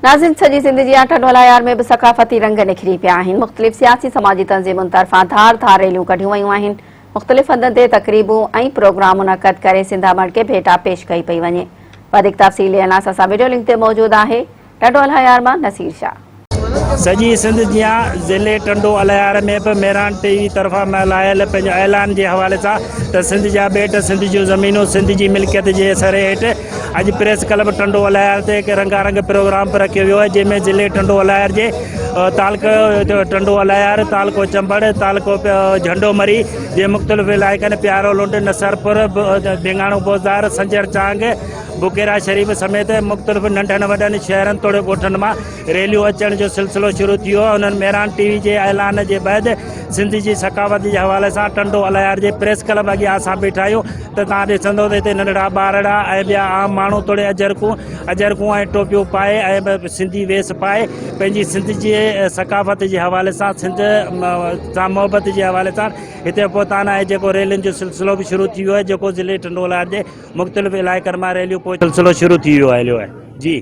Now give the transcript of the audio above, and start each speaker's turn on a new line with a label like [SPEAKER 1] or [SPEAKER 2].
[SPEAKER 1] ناظرين سڄي سنڌ جيان ٽنڊو الهيار ۾ به ثقافتي رنگ نکري پيا آهن، مختلف سياسي سماجي تنظيمن طرفان ڌار ڌار ريليون ڪڍيون ويون آهن، مختلف هنڌن تي تقريبون ۽ پروگرام منعقد ڪري سنڌ امڙ کي ڀيٽا پيش ڪئي پئي وڃي. وڌيڪ تفصيل ڏيڻ لاء اسان سان وڊيو لنڪ تي موجود آهي ٽنڊو الهيار مان نصير شاهه.
[SPEAKER 2] سڄي سنڌ جيان ضلعي ٽنڊو الهيار ۾ به مهراڻ ٽي وي طرفان ملهايل پنهنجو اعلان جي حوالي سان ته سنڌ جا ٻيٽ سنڌ جون زمينون سنڌ جي ملڪيت جي سري هيٺ اڄ پريس ڪلب ٽنڊو الهيار تي هڪ رنگا رنگ پروگرام به رکيو ويو آهي جنهن ۾ ضلعي ٽنڊو الهيار جي تعلقه ٽنڊو الهيار تعلقو چمبڙ تعلقو جهنڊو مري جي مختلف علائقن پيارو لنڊ نصرپور ڌيڱاڻو بوزدار سنجر چانگ بڪيرا شريف سميت مختلف ننڍن وڏن شهرن توڙي ڳوٺن مان ريليون اچڻ جو سلسلو شروع ٿي ويو انهن مهراڻ ٽي وي جي اعلان جي بعد سنڌ جي ثقافت جي حوالي سان ٽنڊو الهيار جي پريس ڪلب اڳيان اسان بيٺا آهيون ته توهان ڏسندو ته هتي ننڍڙا ٻارڙا ۽ ٻيا عام ماڻهو توڙي اجرڪون اجرڪون ۽ ٽوپيون پائي ۽ سنڌي ويس پائي پنهنجي سنڌ جي ثقافت جي حوالي سان سنڌ سان محبت جي حوالي سان هتي پهتا آهن ۽ جيڪو ريلين جو سلسلو به شروع ٿي ويو آهي جيڪو ضلعي ٽنڊو الهيار جي مختلف علائقن مان ريليون پهچ سلسلو شروع ٿي ويو آهي جي.